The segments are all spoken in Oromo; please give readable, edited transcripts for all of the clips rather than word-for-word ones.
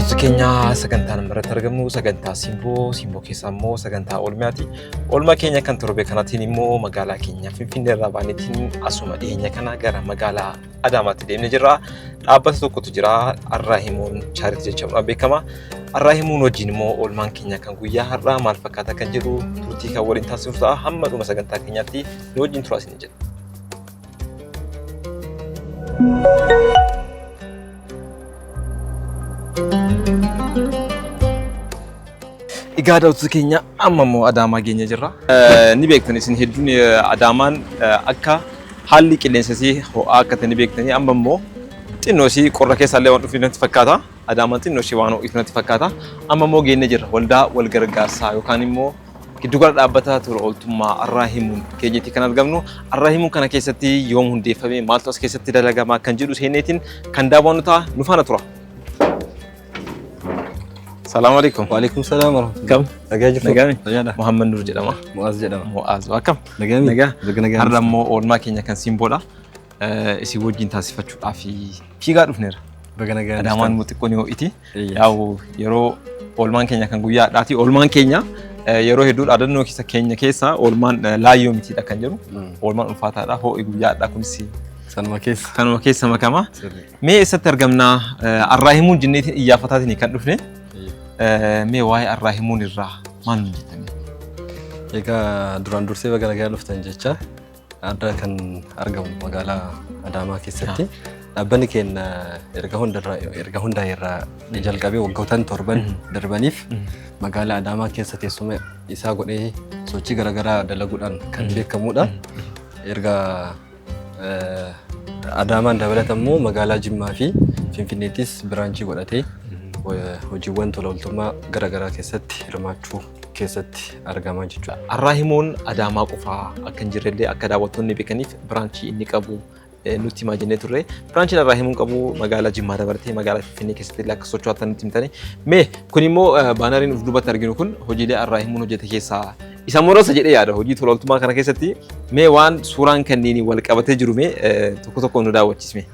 daawwattoota keenya, sagantaan irratti argamnu sagantaa Simboo, Simboo keessaa immoo sagantaa Oolmaati. Oolmaa keenya kan torbe kanaatiin immoo magaalaa keenya Finfinnee irraa baaneetiin asuma dhiyeenya kana gara magaalaa Adaamaatti deemnee jirra. Dhaabbata tokkotu jira, Arraahimuun Charity jechuudhaan beekama. Arraahimuun wajjin immoo oolmaan keenya kan guyyaa har'aa maal fakkaata kan jedhu turtii kan waliin taasifnu ta'a. Hamma dhuma sagantaa keenyaatti nu wajjin turaa isin jedha. Egaa daawwattoota keenya, amma immoo Adaamaa geenye jirra. Ni beektan isin hedduun, Adaamaan akka haalli qilleensa isii ho'aa akka ta'e ni beektanii. Amma immoo xinnoo isii qorra keessaa illee waan dhufne natti fakkaata. Adaamaan xinnoo ishee waan ho'itu natti fakkaata. Amma immoo geenye jirra waldaa wal gargaarsaa yookaan immoo giddugala dhaabbata tola ooltummaa Arraahimuun keenyatti kan argamnu. Arraahimuun kana keessatti yoom hundeeffame, maaltu as keessatti dalagamaa kan jedhu seenneetiin kan daawwannu ta'a, nu faana tura. Salaamu alaikum. Waalaikum salaam warahmatullahi. Kam? Nagaa jirtu? Nagaami? Fayyaadha. Muhammad Nur jedhama. Mu'aaz jedhama. Mu'aaz akkam? Nagaami? Nagaa. Baga nagaa. Har'a immoo oolmaa keenya kan Simboodha. Isin wajjin taasifachuudhaaf fiigaa dhufneera. Baga nagaa. Adaamaan immoo xiqqoo ni ho'iti. Eeyyee. Yaa'u yeroo oolmaan keenya kan guyyaa har'aati. Oolmaan keenya yeroo hedduu dhaadannoo keessa keenya keessa oolmaan laayyoo mitiidha kan jedhu. Oolmaan ulfaataadha. Ho'i guyyaa har'aa kunis Sanuma keessa. kanuma keessa makama. Sirrii. Mee eessatti argamnaa? Arraahimuun jenneetiin iyyaafataatiin kan dhufne. Mee waa'ee Arraahimuun irraa maal nu jettanii? Egaa duraan dursee baga nagaa dhuftan jecha. Adda kan argamu magaalaa Adaamaa keessatti. Dhaabbanni keenya erga hundaa'e irraa jalqabee waggootan 7 darbaniif magaalaa Adaamaa keessa teessuma isaa godhee sochii garaagaraa dalaguudhaan kan beekamudha. Erga Adaamaan dabalata immoo magaalaa Jimmaa fi Finfinneettis branch godhatee hojiiwwan tola ooltummaa garaagaraa keessatti hirmaachuu keessatti argamaa jechuudha. Arraahimuun Adaamaa qofaa akka hin jirrellee akka daawwattoonni beekaniif branch inni qabu nutti himaa jennee turre. Branchiin Arraahimuun qabu magaalaa Jimmaa dabalatee magaalaa Finfinnee keessatti illee akka socho'atan nutti himtani. Mee kun immoo banneriin of duubatti arginu kun hojiilee Arraahimuun hojjete keessaa isa muraasa jedhee yaada hojii tola ooltummaa kana keessatti. Mee waan suuraan kanneen wal qabatee jiru mee tokko tokko nu daawwachiisme.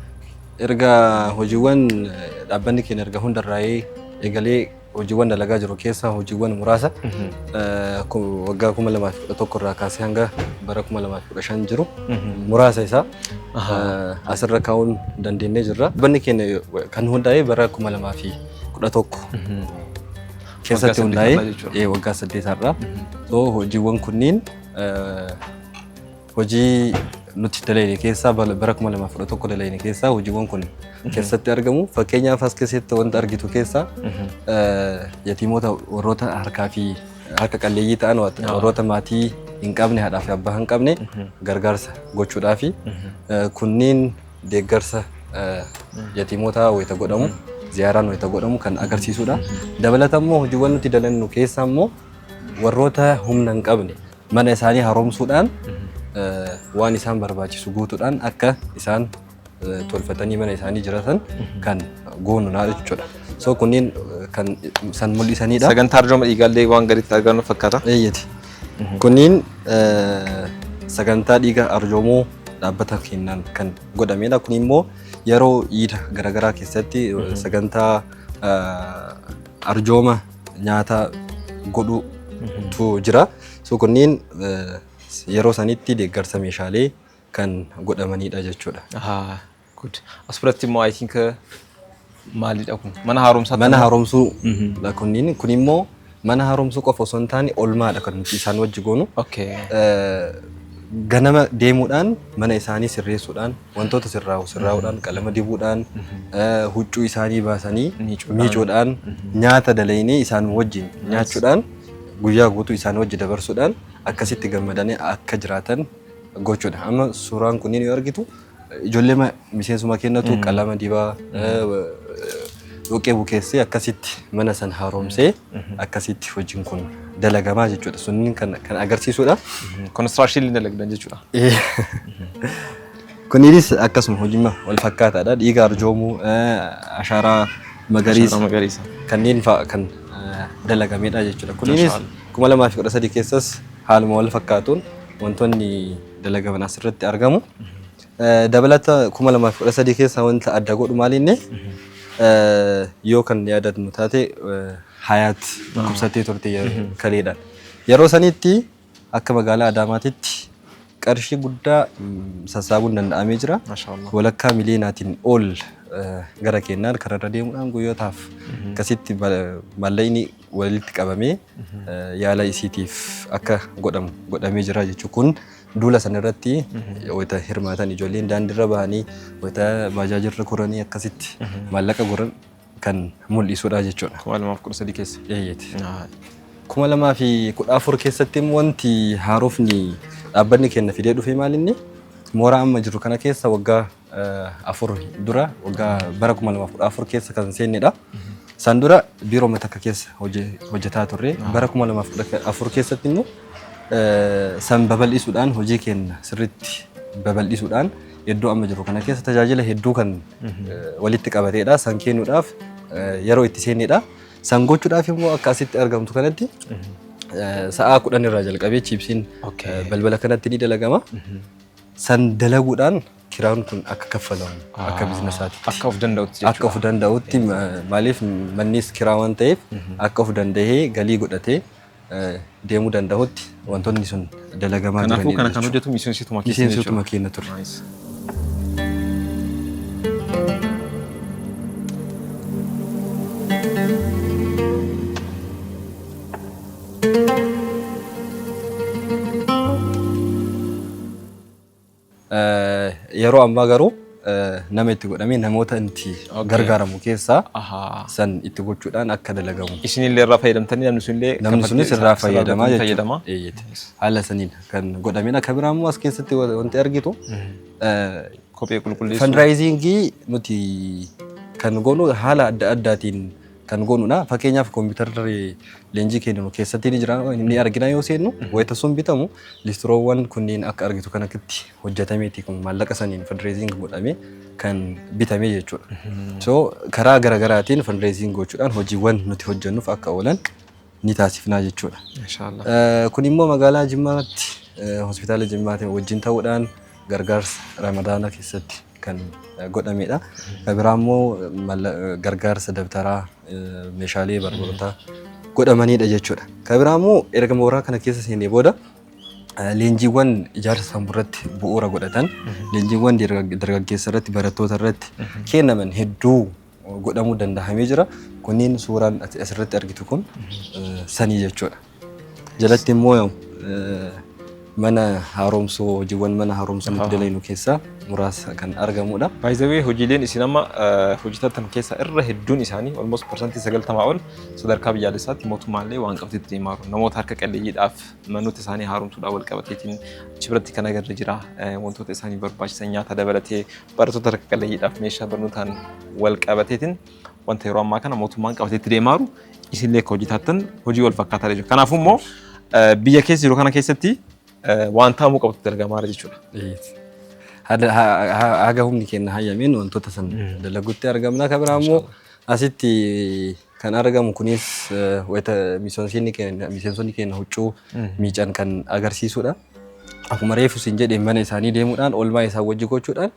Erga hojiiwwan dhaabbanni keenya erga hundarraa'ee eegalee hojiiwwan dalagaa jiru keessaa hojiiwwan muraasa waggaa 2011 irraa kaasee hanga bara 2015 jiru muraasa isaa asirra kaa'uun dandeenyee jirra. Dhaabbanni keenya kan hundaa'e bara 2011 keessatti hundaa'e, waggaa 8 har'a. So hojiiwwan kunniin hojii nuti dalagne keessaa, bara 2011 dalagne keessaa hojiiwwan kun keessatti argamu. Fakkeenyaaf as keessatti wanta argitu keessaa yatiimoota, warroota harkaa fi harka qalleeyyii ta'an, warroota maatii hin qabne, haadhaa fi abbaa hin qabne gargaarsa gochuudhaafi kunniin deeggarsa yatiimoota wayita godhamu, ziyaaraan wayita godhamu kan agarsiisudha. Dabalata immoo hojiiwwan nuti dalannu keessaa immoo warroota humna hin qabne mana isaanii haaromsuudhaan, waan isaan barbaachisu guutuudhaan akka isaan tolfatanii mana isaanii jiraatan kan goonu naa jechuudha. So kunniin kan san mul'isanidha. Sagantaa arjooma dhiigaallee waan gaditti argannu fakkaata. Eeyyati. Kunniin sagantaa dhiiga arjoomuu dhaabbata keenyaan kan godhamedha. Kun immoo yeroo iida garaagaraa keessatti sagantaa arjooma nyaataa godhutu jira. So kunniin yeroo sanitti deeggarsa meeshaalee kan godhamanidha jechuudha. Good. As biratti immoo I think maalidha kun? Mana haaromsaa. Mana haaromsuu kunniin, kun immoo mana haaromsuu qofa osoo hin taane olmaadha kan nuti isaan wajji goonu. Ganama deemuudhaan mana isaanii sirreessuudhaan, wantoota sirraa'u sirraa'uudhaan, qalama dibuudhaan, huccuu isaanii baasanii miicuudhaan, nyaata dalaynee isaan wajjin nyaachuudhaan, guyyaa guutuu isaan wajji dabarsuudhaan akkasitti gammadanii akka jiraatan gochuudha. Amma suuraan kunniin yoo argitu ijoollee miseensuma kennatu qalama dibaa, dhoqqee bukeessee, akkasitti mana san haaromsee, akkasitti hojiin kun dalagamaa jechuudha. Sunniin kan agarsiisudha. Construction dalagdan jechuudha. Kunis akkasuma hojii wal fakkaataadha. Dhiiga arjoomuu, ashaaraa magariisa magariisa kanneen fa'a kan dalagamedha jechuudha. Kunis 2013 keessas haaluma wal fakkaatuun wantoonni dalagaman asirratti argamu. Dabalata 2013 keessa wanta adda godhu maali inni Yoo kan yaadatnu taate, Hayaat dhukkubsattee turte kaleedhaan. Yeroo sanitti akka magaalaa Adaamaatitti qarshii guddaa sassaabuun danda'amee jira. Maashaallah. Walakkaa miliyeenaatiin ol gara kennaan kararra deemuudhaan guyyootaaf akkasitti maallaqni walitti qabamee yaala isiitiif akka godhamu godhamee jira jechuudha. Kun duula sana irratti wayita hirmaatan, ijoolleen daandiirra bahanii, wayita baajaajirra koranii akkasitti maallaqa goran kan mul'isudha jechuudha. 2013 keessa. Eeyyeti. 2014 keessatti immoo wanti haarofni dhaabbanni keenya fidee dhufe maalinni, mooraa amma jiru kana keessa waggaa 4 dura, waggaa bara 2014 keessa kan seennedha. San dura biiroo takka keessa hojjetaa turre. Bara 2014 keessatti immoo san babal'isuudhaan, hojii keenya sirriitti babal'isuudhaan, iddoo amma jiru kana keessa tajaajila hedduu kan walitti qabateedha. San kennuudhaaf yeroo itti seennedha. San gochuudhaaf immoo akka asitti argamtu kanatti sa'aa 10 irraa jalqabee chiipsiin balbala kanatti ni dalagama. San dalaguudhaan kiraan kun akka kaffalamu akka biizinasaatti. Akka of danda'utti jechuudha. Akka of danda'utti, maaliif mannis kiraa waan ta'eef, akka of danda'ee galii godhatee deemuu danda'utti wantoonni sun dalagamaa Kanaafuu kana kan hojjetu miseensotuma keessan. Miseensotuma keenya ture. Nice. Yeroo ammaa garuu nama itti godhamee namoota itti gargaaramu keessaa san itti gochuudhaan akka dalagamu. Isinillee irraa fayyadamtanii, namni sunillee Namni sunis irraa fayyadamaa jechuudha. Fayyadama. Eeyyeti. Haala saniin kan godhamedha. Kan biraa immoo as keessatti wanti argitu Kophee qulqulleessuu. Fundraisingii nuti kan goonu haala adda addaatiin kan goonudha. Fakkeenyaaf, kompiitarri leenjii kennamu keessatti ni jira, ni argina. Yoo seennu, wayita sun bitamu, listiroowwan kunneen akka argitu kanatti hojjetameeti kun maallaqa saniin fundraising godhamee kan bitame jechuudha. So karaa garaagaraatiin fundraising gochuudhaan hojiiwwan nuti hojjennuuf akka oolan ni taasifnaa jechuudha. Mashallah. Kun immoo magaalaa Jimmaatti hospitaala Jimmaatiin wajjin ta'uudhaan gargaarsa Ramadaana keessatti kan godhamedha. Kan biraa immoo gargaarsa dabtaraa, meeshaalee barnootaa godhamanidha jechuudha. Kan biraa immoo erga mooraa kana keessa seenee booda leenjiiwwan ijaarsa sammuu irratti bu'uura godhatan, leenjiiwwan dargaggeessa irratti, barattoota irratti kennaman hedduu godhamuu danda'amee jira. Kunniin suuraan ati asirratti argitu kun sanii jechuudha. Jalatti immoo mana haaromsuu, hojiiwwan mana haaromsuu nuti dalagnu keessaa muraasa kan argamudha. By the way, hojiileen isin amma hojjetan keessaa irra hedduun isaanii, almost 90% ol, sadarkaa biyyaalessaatti mootummaallee waan qabateetti deemaa jiru. Namoota harka qalleeyyiidhaaf manoota isaanii haaromsuudhaan wal qabateetiin achi biratti kan agarre jira. Wantoota isaanii barbaachisan nyaata dabalatee, barattoota harka qalleeyyiidhaaf meeshaa barnootaan wal qabateetiin, wanta yeroo ammaa kana mootummaan qabateetti deemaa jiru isinillee akka hojjetattan hojii wal fakkaataa jechuudha. Kanaafuu immoo biyya keessa jiru kana keessatti waan taa'amuu qabutu dalagamaa jira jechuudha. Haga humni keenya hayyameen wantoota san dalagutti argamna. Kan biraa immoo asitti kan argamu kunis wayita miseensonni keenya huccuu miican kan agarsiisudha. Akkuma reefu siin jedhe, mana isaanii deemuudhaan oolmaa isaan wajji gochuudhaan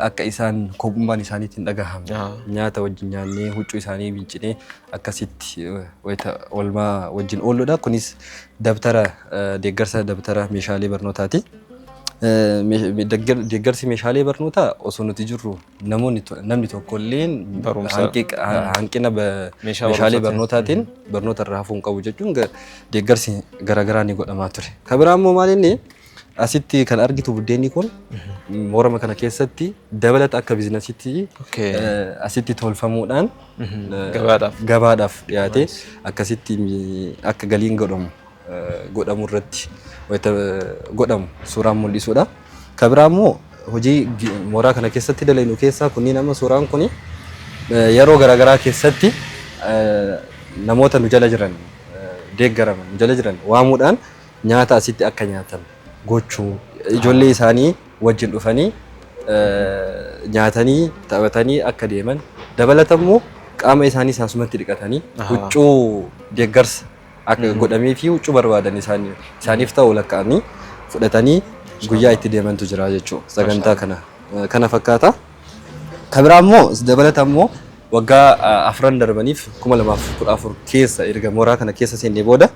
akka isaan kophummaan isaaniitti hin dhagahamne, nyaata wajjin nyaannee, huccuu isaanii miiccinee, akkasitti wayita oolmaa wajjin oolluudha. Kunis dabtara, deeggarsa dabtara meeshaalee barnootaati. Deeggarsi meeshaalee barnootaa osoo nuti jirru namoonni namni tokkolleen hanqina meeshaalee barnootaatiin barnoota irraa hafuu hin qabu jechuun deeggarsi garaagaraa ni godhamaa ture. Kan biraa immoo maal, inni asitti kan argitu buddeenni kun moorama kana keessatti dabalata akka biizinasiitti asitti tolfamuudhaan gabaadhaaf dhiyaatee akkasitti akka galiin godhamu godhamu irratti wayita godhamu suuraan mul'isudha. Kan biraa immoo hojii mooraa kana keessatti dalagnu keessaa kunniin amma suuraan kuni yeroo garaagaraa keessatti namoota nu jala jiran, deeggaraman nu jala jiran waamuudhaan nyaata asitti akka nyaatan gochuu, ijoollee isaanii wajjin dhufanii nyaatanii taphatanii akka deeman, dabalata immoo qaama isaanii asumatti dhiqatanii, huccuu deeggarsa akka godhamee fi huccuu barbaadan isaaniif ta'u lakkaa'anii fudhatanii guyyaa itti deemantu jira jechuudha. Sagantaa kana kana fakkaata. Kan biraa immoo dabalata immoo Waggaa 4 darbaniif 2014 keessa erga mooraa kana keessa seennee booda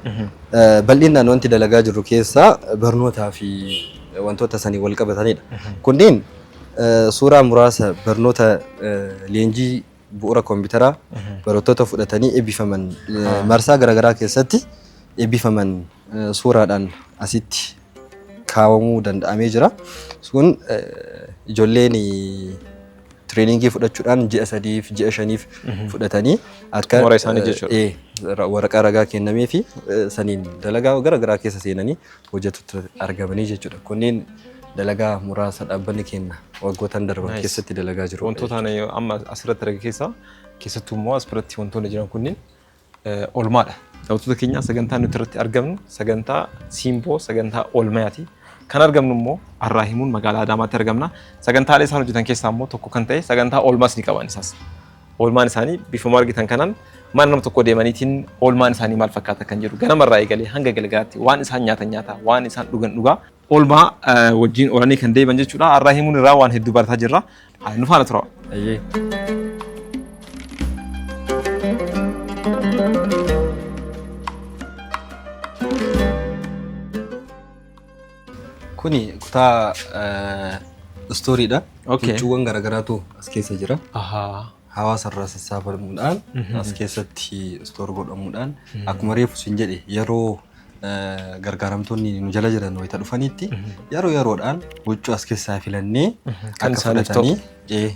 bal'inaan wanti dalagaa jirru keessaa barnootaa fi wantoota sanii wal qabatanidha. Kunneen suuraa muraasa barnoota leenjii bu'uura kompiitaraa barattoota fudhatanii eebbifaman marsaa garaagaraa keessatti eebbifaman suuraadhaan asitti kaawwamuu danda'amee jira. Kun ijoolleen training fudhachuudhaan ji'a 3f ji'a 5f fudhatanii akka Xumura isaanii jechuudha. Waraqaa ragaa kennamee fi saniin dalagaa gara garaa keessa seenanii hojjetutti argamanii jechuudha. Kunneen dalagaa muraasa dhaabbanni keenya waggootan darban keessatti dalagaa jiru. Wantoota ani amma asirratti arge keessaa, keessattuu immoo as biratti wantoonni jiran kunniin oolmaadha. Daawwattoota keenya, sagantaa nuti irratti argamnu sagantaa Simboo, sagantaa oolmayaati. Kan argamnu immoo Arraahimuun magaalaa Adaamaatti argamna. Sagantaalee isaan hojjetan keessaa immoo tokko kan ta'e sagantaa oolmaas ni qaban isaas. Oolmaan isaanii bifuma argitan kanaan mana nama tokko deemaniitiin oolmaan isaanii maal fakkaata kan jedhu ganamarraa eegalee hanga galgalaatti waan isaan nyaatan nyaata, waan isaan dhugan dhugaa, oolmaa wajjin oolanii kan deeman jechuudha. Arraahimuun irraa waan hedduu barataa jirra. Nu faana tura. Ayyee. Kuni kutaa storeiidha. Huccuuwwan garaagaraatu as keessa jira. Hawaasa irraa sassaabamuudhaan as keessatti store godhamuudhaan, akkuma reefu sin jedhe, yeroo gargaaramtoonni nu jala jiran wayita dhufanitti yeroo yeroodhaan huccuu as keessaa filannee Kan akka isaaniif ta'u. fudhatanii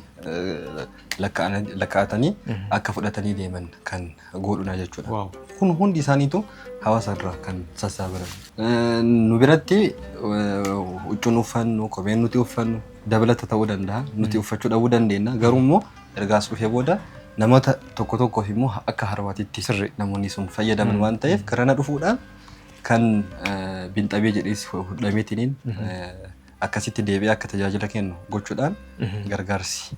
lakkaa'atanii akka fudhatanii deeman kan godhuna jechuudha. Kun hundi isaaniitu hawaasa irraa kan sassaabaman. Nu biratti huccuun uffannu, kopheen nuti uffannu dabalata ta'uu danda'a. Nuti uffachuu dhabuu dandeenya. Garuu immoo erga as dhufee booda namoota tokko tokkoof immoo akka harwaatitti namoonni sun fayyadaman waan ta'eef, karana dhufuudhaan kan binxabee jedhees hodhameetiniin akkasitti deebi'ee akka tajaajila kennu gochuudhaan gargaarsi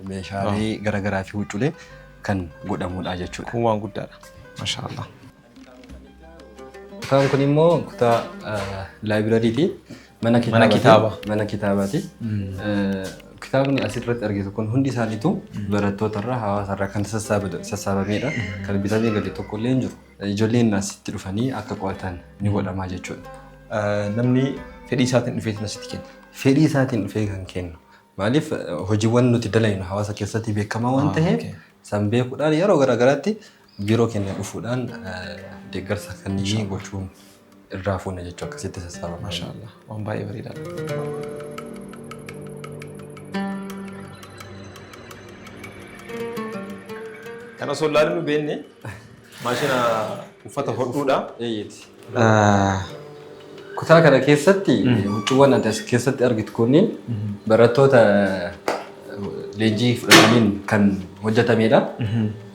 meeshaalee garaagaraa fi huccuulee kan godhamudha jechuudha. Kun waan guddaadha. Mashaallah. Kutaan kun immoo kutaa libraryti. Mana Mana kitaabaa. Mana kitaabaati. Kitaabni asirratti argitu kun hundi isaaniitu barattoota irraa, hawaasa irraa kan sassaabamedha. Kan bitamee gale tokko illee hin jiru. Ijoolleen asitti dhufanii akka qo'atan ni godhama jechuudha. Namni fedhii isaatiin dhufeetiin asitti kenna. Fedhii isaatiin dhufee kan kennu. Maaliif, hojiiwwan nuti dalagnu hawaasa keessatti beekamaa waan ta'eef, san beekuudhaan yeroo garaagaraatti biiroo keenya dhufuudhaan deeggarsa kanneen gochuun irraa fuuna jechuudha, akkasitti sassaabama. Mashaallah. Waan baay'ee bareedaadha. Kan osoo ilaaluu nu beekne maashina uffata hodhuudha. Eeyyeeti. Kutaa kana keessatti huccuuwwan ati as keessatti argitu kunniin barattoota leenjii fudhataniin kan hojjetamedha.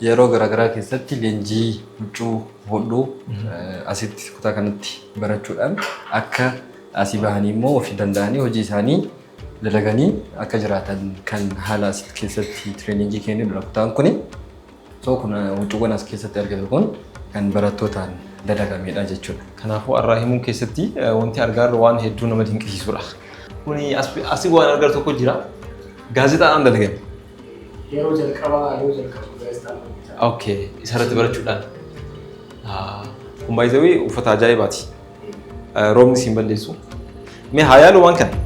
Yeroo garaagaraa keessatti leenjii huccuu hodhuu asitti kutaa kanatti barachuudhaan akka asii bahanii immoo ofii danda'anii hojii isaanii dalaganii akka jiraatan kan haala as keessatti training kennudha kutaan kuni. So kun huccuuwwan as keessatti argatu kun kan barattootaan dalagamedha jechuudha. Kanaafuu Arraahimuun keessatti wanti argaa jirru waan hedduu nama dinqisiisudha. Kuni asii waan argaa tokko jira. Gaazexaadhaan dalagame. Yeroo jalqaba gaazexaan hojjetaa. Okay, isarratti barachuudhaan. Kun baay'ee uffata ajaa'ibaati. Roobni siin balleessu. Mee haa yaalu waan kana.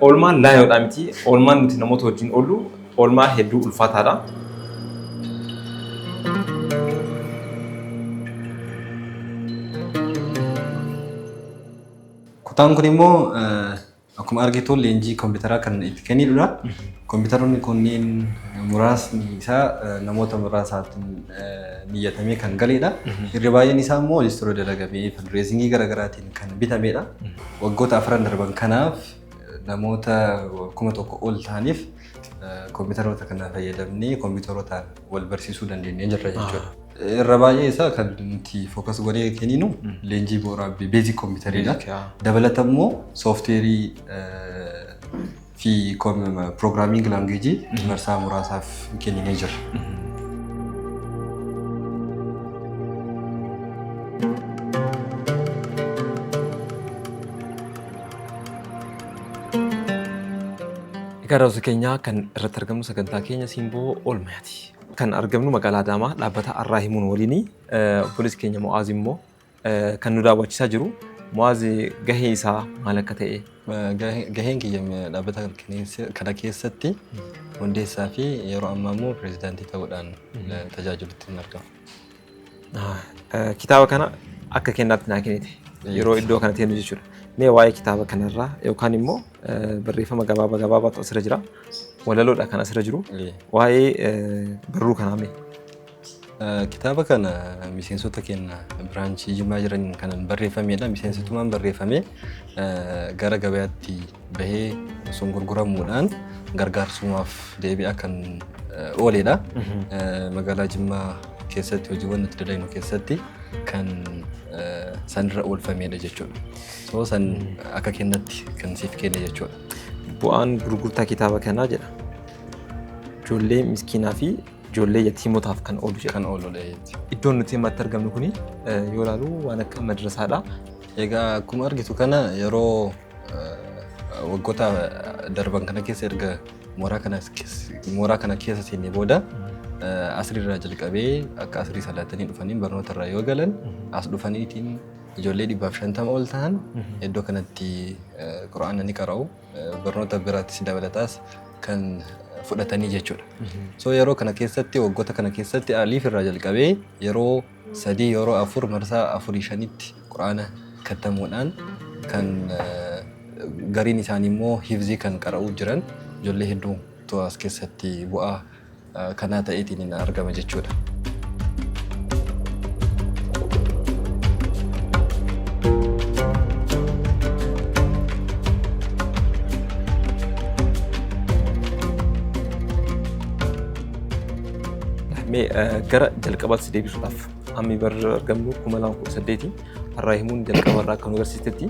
Oolmaan laayoodhaa miti. Oolmaan nuti namoota wajjin oollu oolmaa hedduu ulfaataadha. Kutaan kun immoo akkuma argitu leenjii kompiitaraa kan itti kennidudha. Kompiitaroonni kunneen muraasni isaa namoota muraasaatiin niyyatamee kan galedha. Irri baay'een isaa immoo listiroo dalagamee fundraising garaagaraatiin kan bitamedha. Waggoota 4 darban kanaaf namoota 1000 ol ta'aniif Kompiitaroota kana fayyadamnee kompiitarootaan wal barsiisuu dandeenyee jirra jechuudha. Irra baay'ee isaa kan nuti focus godhee kenninu leenjii bu'uuraa basic kompiitariidha. Dabalata immoo software fi programming language marsaa muraasaaf kenninee jirra. Egaa daawwattoota keenya, kan irratti argamnu sagantaa keenya Simboo Oolmayaati. Kan argamnu magaalaa Adaamaa dhaabbata Arraahimuun waliini. Obboleessi keenya Mo'aaz immoo kan nu daawwachiisaa jiru. Mo'aaz, gahee isaa maal akka ta'e? Gaheen kiyya dhaabbata kana keessatti hundeessaa fi yeroo ammaa immoo pirezidaantii ta'uudhaan tajaajilutti hin argama. Kitaaba kana akka kennaatti naa kennite yeroo iddoo kana teenyu jechuudha. Mee waa'ee kitaaba kanarraa yookaan immoo barreeffama gabaabaa gabaabaatu asirra jira. Walaloodha kan asirra jiru. Waa'ee barruu kanaa mee? Kitaaba kana miseensota keenya branch Jimmaa jiraniin kan barreeffamedha. Miseensotumaan barreeffamee gara gabayaatti bahee osoo gurguramuudhaan gargaarsumaaf deebi'aa kan ooledha. Magaalaa Jimmaa keessatti hojiiwwan nuti dalagnu keessatti kan sanirra oolfamedha jechuudha. So san akka kennatti kan siif kenne jechuudha. Bu'aan gurgurtaa kitaaba kanaa jedha. Ijoollee miskiinaa fi ijoollee yatiimotaaf kan oolu jedha. Kan ooludha jechuudha. Iddoon nuti ammatti argamnu kuni yoo ilaalu waan akka madrasaadha. Egaa akkuma argitu kana, yeroo waggoota darban kana keessa erga mooraa kana keessa seennee booda, asriirraa jalqabee akka asrii salaatanii dhufanii barnoota irraa yoo galan, as dhufaniitiin ijoollee 150 ol ta'an iddoo kanatti quraana ni qara'u, barnoota biraattis dabalataas kan fudhatanii jechuudha. So yeroo kana keessatti, waggoota kana keessatti, aliif irraa jalqabee yeroo sadii, yeroo afur, marsaa afurii shanitti quraana kattamuudhaan kan gariin isaanii immoo hifzii kan qara'uu jiran ijoollee hedduutu as keessatti bu'aa kanaa ta'eetiin argama jechuudha. Mee gara jalqabaatti si deebisuudhaaf, ammi barra argamnu 2018, Arraahimuun jalqaba irraa akka nu agarsiistetti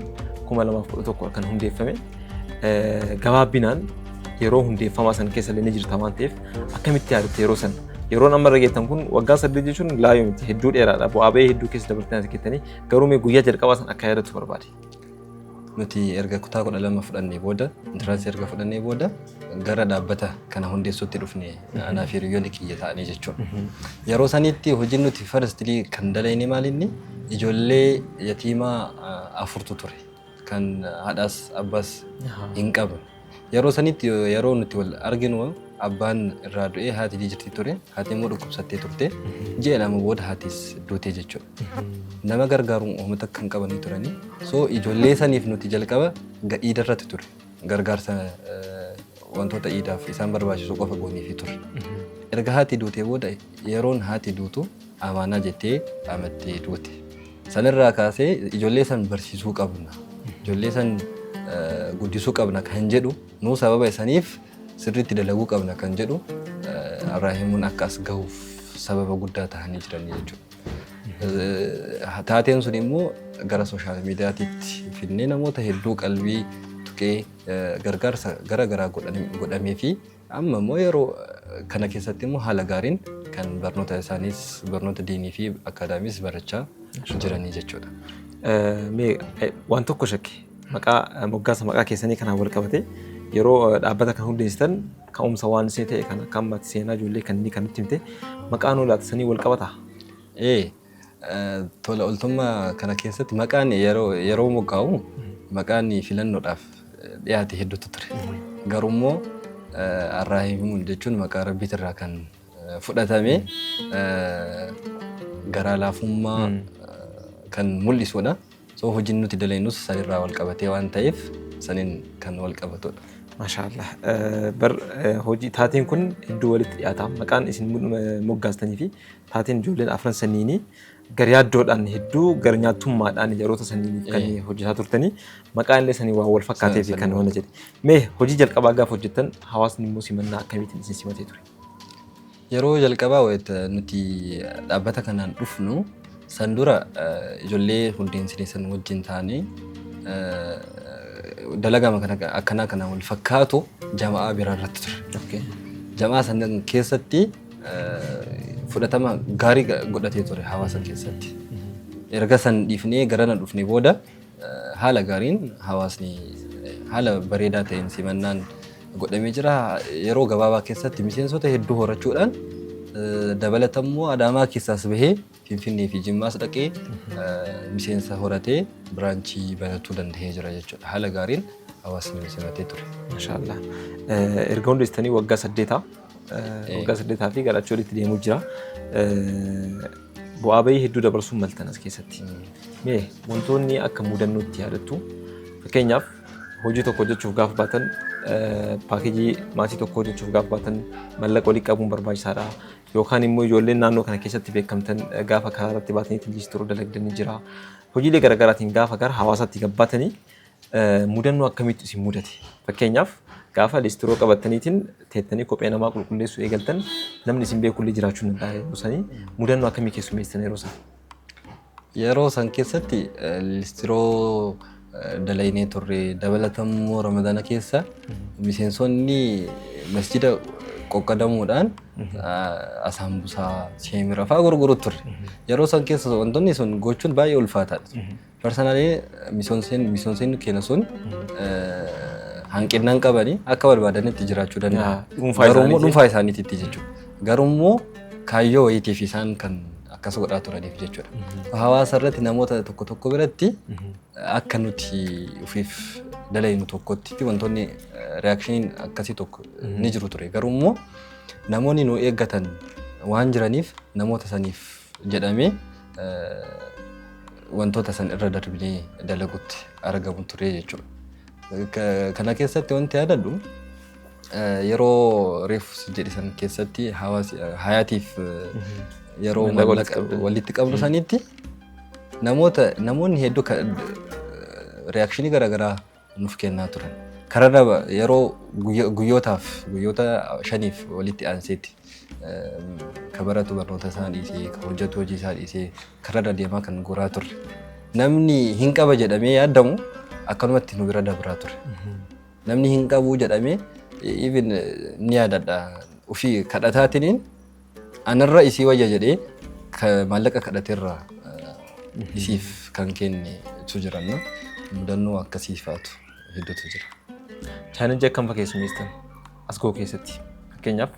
2011 kan hundeeffame. Gabaabbinaan yeroo hundeeffamaa san keessa illee ni jirta waan ta'eef, akkamitti yaadatte yeroo san? Yeroon amma irra geettan kun waggaa 8 jechuun laayoo miti, hedduu dheeraadha. Bu'aa ba'ii hedduu keessa dabartanii as geettanii, garuu mee guyyaa jalqabaa san akka yaadattu barbaade. Nuti erga kutaa 12 fudhannee booda, entrance erga fudhannee booda, gara dhaabbata kana hundeessuutti dhufne, anaa fi hiriyoonni kiyya ta'anii jechuudha. Yeroo sanitti hojiin nuti firstly kan dalayne maalinni, ijoollee yatiimaa afurtu ture kan haadhaas abbaas hin qabne. Yeroo sanitti yeroo nuti wal arginu abbaan irraa du'ee haati jirti ture. Haati immoo dhukkubsattee turte. Ji'a 2 booda haatis duute jechuudha. Nama gargaaruun uummata kan qabanii turanii. So ijoollee saniif nuti jalqaba iida irratti ture. Gargaarsa wantoota iidaaf isaan barbaachisu qofa gooniifii ture. Erga haati duutee booda, yeroon haati duutu amaanaa jettee amattee duute. Sanirraa kaasee ijoollee san barsiisuu qabna. Ijoollee san guddisuu qabna kan jedhu, nuu sababa isaniif sirriitti dalaguu qabna kan jedhu, Arraahimuun akka as gahuuf sababa guddaa ta'anii jiranii jechuudha. Taateen sun immoo gara social mediaatiitti finnee namoota hedduu qalbii tuqee gargaarsa gara garaa godhamee fi amma immoo yeroo kana keessatti immoo haala gaariin kan barnoota isaaniis, barnoota diinii fi akaadaamiis barachaa jiranii jechuudha. Mee waan tokko shakke, maqaa moggaasa maqaa keessanii kanaan wal qabate, yeroo dhaabbata kan hundeessitan ka'umsa waan isin ta'e kan akka ammaatti seenaa ijoollee kan inni kan nutti himte maqaa nuu laatisanii wal qabataa? Ee, tola ooltummaa kana keessatti maqaan yeroo yeroo moggaa'u maqaan filannoodhaaf dhiyaate hedduutu ture. Garuu immoo Arraahimuun jechuun maqaa Rabbiitirraa kan fudhatame, garaa laafummaa kan mul'isudha. So hojiin nuti dalagnus sanirraa wal qabatee waan ta'eef saniin kan wal qabatudha. Maashaallah. Bar hojii taateen kun hedduu walitti dhiyaata. Maqaan isin moggaastanii fi taateen ijoolleen afran saniinii gar yaaddoodhaan hedduu gar nyaattummaadhaan yeroota saniiniif kan hojjetaa turtanii maqaan illee sanii waan wal fakkaatee fi kan waan jedhe. Mee hojii jalqabaa gaafa hojjettan hawaasni immoo simannaa akkamiitiin isin simatee ture? Yeroo jalqabaa wayita nuti dhaabbata kanaan dhufnu san dura ijoollee hundeessine san wajjin taanee dalagama kana akkanaa kana wal fakkaatu jama'aa biraa irratti ture. Jama'aa san keessatti fudhatama gaarii godhatee ture hawaasa keessatti. Erga san dhiifnee garana dhufne booda haala gaariin hawaasni haala bareedaa ta'een simannaan godhamee jira. Yeroo gabaabaa keessatti miseensota hedduu horachuudhaan dabalatammoo Adaamaa keessaas bahee Finfinnee fi Jimmaas dhaqee miseensa horatee branchii banatuu danda'ee jira jechuudha. Haala gaariin hawaasni simatee ture. Maashaallah. Erga hundeessitanii waggaa 8, waggaa 8 fi gara achii olitti deemuu jira. Bu'aa bahii hedduu dabarsuun maltan as keessatti. Mee wantoonni akka mudannootti yaadattu, fakkeenyaaf hojii tokko hojjechuuf gaafa baatan, paakeejii maatii tokko hojjechuuf gaafa baatan mallaqa walii qabuun barbaachisaadha. Yookaan immoo ijoolleen naannoo kana keessatti beekamtan gaafa karaa irratti baatanii liistiroo dalagdanii jira. Hojiilee garaagaraatiin gaafa gara hawaasaatti gabbaatanii mudannoo akkamiitu isin mudate? Fakkeenyaaf gaafa liistiroo qabataniitiin teettanii kophee namaa qulqulleessuu eegaltan namni isin beekullee jiraachuu ni danda'a yeroo sanii mudannoo akkamii keessummeessitan yeroo sana? Yeroo san keessatti listiroo dalaynee turre. Dabalatammoo Ramadaana keessa miseensonni masjida qoqqadamuudhaan asaambusaa, seemira fa'aa gurguru turre. Yeroo san keessa wantoonni sun gochuun baay'ee ulfaataadha. Personally miseensonni keenya sun hanqinnaan qabanii akka barbaadanitti jiraachuu danda'a. Dhuunfaa Garuu immoo isaaniiti. Dhuunfaa isaaniititti jechuudha. Garuu immoo kaayyoo wayiitiif isaan kan akkas godhaa turaniif jechuudha. Hawaasa irratti namoota tokko tokko biratti akka nuti ofiif dalaynu tokkotti wantoonni reactioniin akkasii tokko ni jiru ture. Garuu immoo namoonni nu eeggatan waan jiraniif namoota saniif jedhamee wantoota san irra darbinee dalagutti argamu ture jechuudha. Kana keessatti wanti yaadadhu yeroo reefu jedhe san keessatti hawaasi hayaatiif yeroo Maallaqa walitti maallaqa qabdan. Walitti qabnu sanitti namoota namoonni hedduu reactionii garaagaraa nuuf kennaa turan. Kararra yeroo guyyootaaf guyyoota 5f walitti aanseetti ka baratu barnoota isaa dhiisee, ka hojjetu hojii isaa dhiisee kararra deemaa kan guuraa turre. Namni hin qaba jedhamee yaadamu akkanumatti nu bira dabraa ture. Namni hin qabu jedhamee even ni yaadadha, ofii kadhataatiniin anarra isii wayya jedhee maallaqa kadhateerra isiif kan kennetu jiranna mudannoo akkasii faatu hedduutu jira. Challengeii akkam fa keessummeessitan as ga'u keessatti? Fakkeenyaaf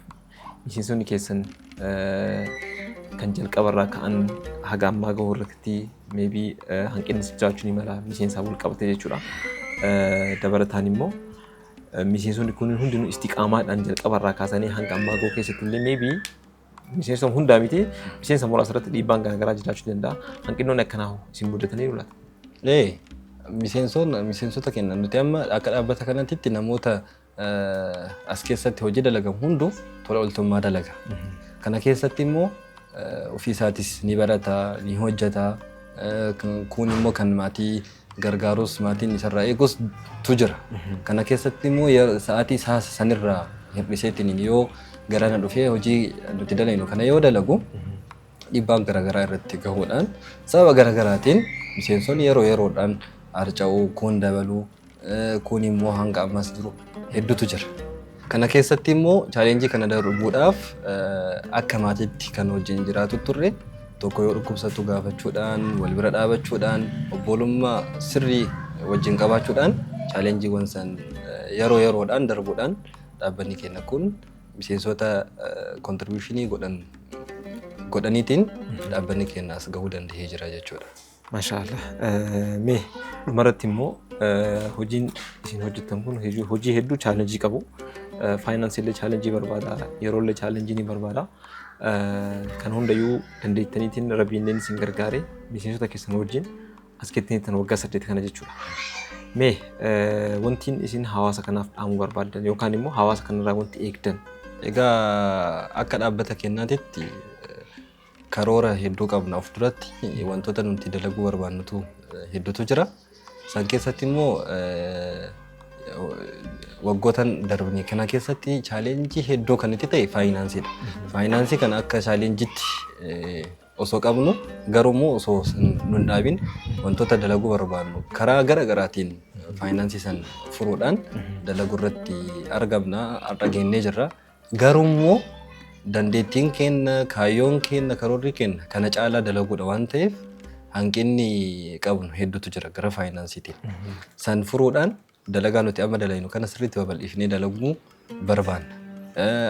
miseensonni keessan kan jalqabarraa ka'an haga ammaa gahu irratti maybe hanqinni jiraachuu ni mala miseensaa wal qabate jechuudha. Dabalataan immoo miseensonni kun hundinuu istiqaamaadhaan jalqabarraa kaasanii hanga ammaa gahu keessatti illee maybe miseensota hundaa miti, miseensa muraasa irratti dhiibbaan garaagaraa jiraachuu danda'a. Hanqinoonni akkanaa hoo isin mudatanii laata? Ee, miseensota keenya nuti amma akka dhaabbata kanatti namoota as keessatti hojii dalagan hundu tola ooltummaa dalaga. Kana keessatti immoo ofii isaatis ni barata, ni hojjeta. Kun immoo kan maatii gargaarus maatiin isarraa eegus tu jira. Kana keessatti immoo sa'aatii isaa sanirraa hir'iseetiin yoo garana dhufee hojii nuti dalaynu kana yoo dalagu dhiibbaan garaagaraa irratti gahuudhaan sababa garaagaraatiin miseensonni yeroo yeroodhaan harca'uu, kun dabaluu, kun immoo hanga ammas jiru hedduutu jira. Kana keessatti immoo challengeii kana darbuudhaaf akka maatiitti kan wajjin jiraatu turre. Tokko yoo dhukkubsatu gaafachuudhaan, wal bira dhaabachuudhaan, obbolummaa sirrii wajjin qabaachuudhaan challengeiiwwan san yeroo yeroodhaan darbuudhaan dhaabbanni keenya kun miseensota contributionii godhan godhaniitiin dhaabbanni keenya as gahuu danda'ee jira jechuudha. Maashaallah. Mee dhumarratti immoo hojiin isin hojjettan kun hojii hedduu challengeii qabu. Financeii illee challengeii barbaada. Yeroo illee challengeii ni barbaada. Kan hundayyuu dandeettaniitiin rabbiin isin gargaare miseensota keessan wajjin as geettaniitan waggaa 8 kana jechuudha. Mee wantiin isin hawaasa kanaaf dhaamuu barbaaddan yookaan immoo hawaasa kanarraa wanti eegdan? Egaa akka dhaabbata keenyaatitti karoora hedduu qabna. Of duratti wantoota nuti dalaguu barbaannutu hedduutu jira. Isaan keessatti immoo waggootan darbanii kana keessatti challenge hedduu kan itti ta'e faayinaansiidha. Faayinaansii kana akka challengeitti osoo qabnu, garuu immoo osoo nun dhaabin, wantoota dalaguu barbaannu karaa gara garaatiin faayinaansii san furuudhaan dalaguu irratti argamna, har'a geennee jirra. Garuu immoo dandeettiin keenya, kaayyoon keenya, karoorri keenya kana caalaa dalaguudha waan ta'eef, hanqinni qabnu hedduutu jira gara faayinaansiitiin. San furuudhaan dalagaa nuti amma dalagnu kana sirriitti babal'ifnee dalaguu barbaanna.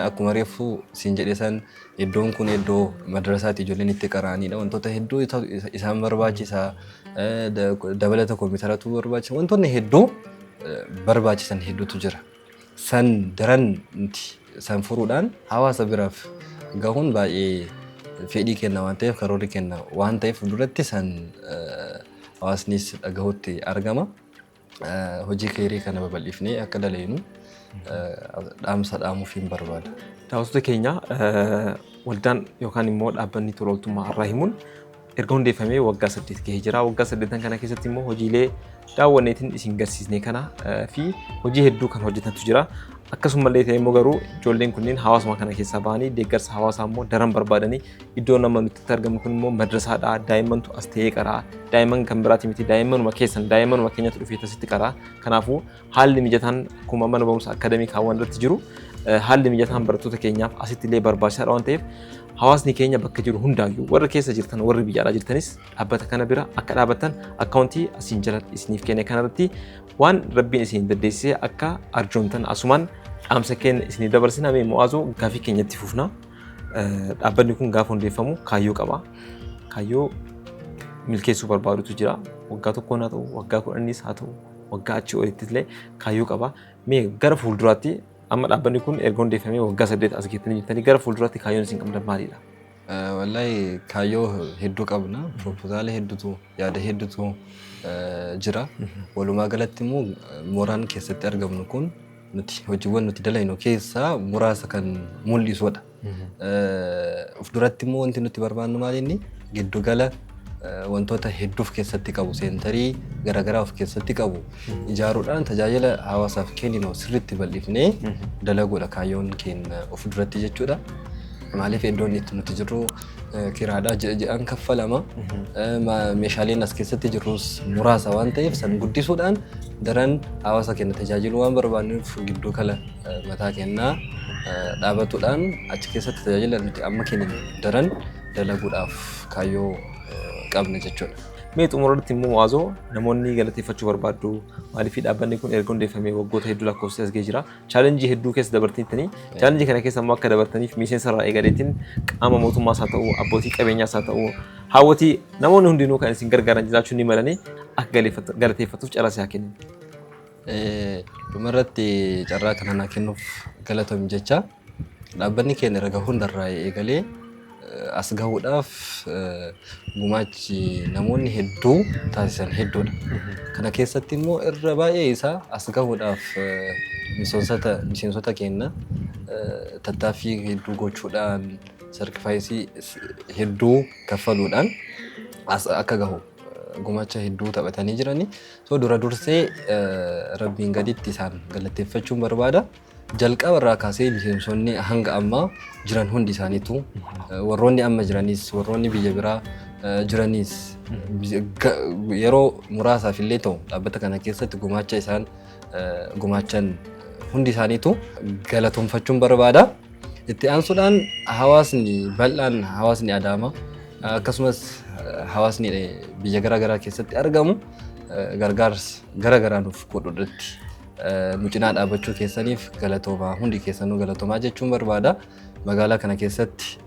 Akkuma reefu siin jedhe san, iddoon kun iddoo madrasaatti ijoolleen itti qara'anidha. Wantoota hedduu isaan barbaachisa. Dabalata kompiitaratu barbaachisa. Wantoonni hedduu barbaachisan hedduutu jira. San daran nuti san furuudhaan hawaasa biraaf gahuun baay'ee fedhii kenna waan ta'eef, karoorri kenna waan ta'eef, fuulduratti san hawaasnis dhagahutti argama. Hojii keerii kana babal'ifnee akka dalagnu dhaamsa dhaamuuf hin barbaada. Daawwattoota keenya, waldaan yookaan immoo dhaabbanni tola ooltummaa Arraahimuun erga hundeeffamee waggaa 8 gahee jira. Waggaa 8 kana keessatti immoo hojiilee daawwanneetiin isin garsiisne kana fi hojii hedduu kan hojjetantu jira. Akkasumallee ta'e immoo garuu ijoolleen kunneen hawaasuma kana keessaa bahanii deeggarsa hawaasaa immoo daran barbaadanii, iddoo nama nuti itti argamu kun immoo madrasaadha. Daa'immantu as ta'ee qaraa. Daa'imman kan biraati miti, daa'immanuma keessan, daa'immanuma keenyatu dhufee asitti qaraa. Kanaafuu haalli mijataan akkuma mana barumsa akadamii kaawwan irratti jiru, haalli mijataan barattoota keenyaaf asitti illee barbaachisaadha waan ta'eef, hawaasni keenya bakka jiru hundaayyuu, warri keessa jirtan, warri biyya alaa jirtanis, dhaabbata kana bira akka dhaabbattan, akkaawuntii asiin jala isiniif kenne kanarratti waan rabbiin isin dandeessisee akka arjoomtan asumaan dhaamsa keenya isinii dabarsina. Mee Mo'aazoo, gaafii keenyatti fufna. Dhaabbanni kun gaafa hundeeffamu kaayyoo qaba. Kaayyoo milkeessuu barbaadutu jira. Waggaa tokkoon haa ta'u, waggaa 10nis haa ta'u, waggaa achii olitti illee kaayyoo qaba. Mee gara fuulduraatti, amma dhaabbanni kun erga hundeeffamee waggaa 8 as geettanii jirtanii, gara fuulduraatti kaayyoon isin qabdan maalidha? Wallahi kaayyoo hedduu qabna. Proposala hedduutu, yaada hedduutu jira. Walumaa galatti immoo mooraan keessatti argamnu kun nuti hojiiwwan nuti dalagnu keessaa muraasa kan mul'isudha. Of duratti immoo wanti nuti barbaannu maal inni giddugala wantoota hedduu of keessatti qabu, centerii garaagaraa of keessatti qabu ijaaruudhaan tajaajila hawaasaaf kenninu sirriitti bal'ifnee dalaguudha kaayyoon keenya of duratti jechuudha. Maaliif, iddoon itti nuti jirru kiraadhaa ji'a ji'aan kaffalama. Meeshaaleen as keessatti jirrus muraasa waan ta'eef, san guddisuudhaan daran hawaasa keenya tajaajiluu waan barbaannuuf, giddugala mataa keenyaa dhaabatuudhaan achi keessatti tajaajila nuti amma kenninu daran dalaguudhaaf kaayyoo qabna jechuudha. Mee xumurratti immoo Mo'aazoo, namoonni galateeffachuu barbaaddu, maaliif dhaabbanni kun erga hundeeffamee waggoota hedduu lakkoofsisee as gahee jira. Challenge hedduu keessa dabartanii, challenge kana keessa immoo akka dabartaniif miseensa irraa eegaleetiin qaama mootummaas haa ta'u, abbootii qabeenyaas haa ta'u, haawwatii, namoonni hundinuu kan isin gargaaran jiraachuu ni malanii, akka galateeffatuuf carraa si haa kennu. Dhumarratti carraa kana naa kennuuf galatoomi jecha, dhaabbanni keenya erga hundarraa eegalee as gahuudhaaf gumaachi namoonni hedduu taasisan hedduudha. Kana keessatti immoo irra baay'ee isaa as gahuudhaaf miseensota keenya tattaaffii hedduu gochuudhaan, sacrifice hedduu kaffaluudhaan as akka gahu gumaacha hedduu taphatanii jirani. So dura dursee rabbiin gaditti isaan galateeffachuun barbaada. Jalqaba irraa kaasee miseensonni hanga ammaa jiran hundi isaaniitu, warroonni amma jiranis, warroonni biyya biraa jiranis, yeroo muraasaaf illee ta'u dhaabbata kana keessatti gumaacha isaan gumaachan hundi isaaniitu galatoomfachuun barbaada. Itti aansuudhaan hawaasni bal'aan, hawaasni Adaamaa, akkasumas hawaasni biyya garaa garaa keessatti argamu gargaarsa gara garaa nuuf godhuudhaatti nu cinaa dhaabbachuu keessaniif galatoomaa, hundi keessanuu galatoomaa jechuun barbaada. Magaalaa kana keessatti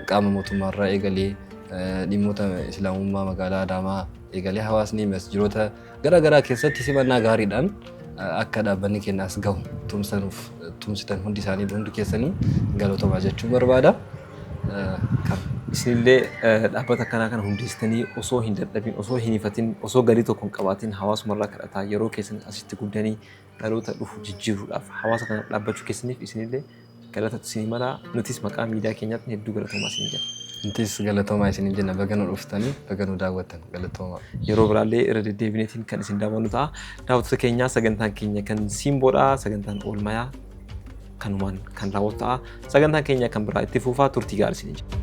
qaama mootummaarraa eegalee, dhimmoota islaamummaa magaalaa Adaamaa eegalee, hawaasni masjidoota gara garaa keessatti simannaa gaariidhaan akka dhaabbanni keenya as gahu tumsanuuf tumsitan hundi isaanii, hundi keessanii galatoomaa jechuun barbaada. Isinillee dhaabbata akkanaa kana hundeessitanii osoo hin dadhabin, osoo hin hifatin, osoo galii tokko hin qabaatin hawaasumarraa kadhataa yeroo keessan asitti gubdanii dhaloota dhufu jijjiiruudhaaf hawaasa kanaaf dhaabbachuu keessaniif isinillee galata isinii mala. Nutis maqaa miidiyaa keenyaatiin hedduu galatoomaa isin jenna. Nutis galatoomaa isinin jenna, baga nu dhuftanii, baga nu daawwattan, galatoomaa. Yeroo biraallee irra deddeebineetiin kan isin daawwannu ta'a. Daawwattoota keenyaa, sagantaan keenya kan Simboodha. Sagantaan oolmayaa kanumaan kan raawwatu ta'a. Sagantaan keenya kan biraa itti fufaa, turtii gaarii isin jenna.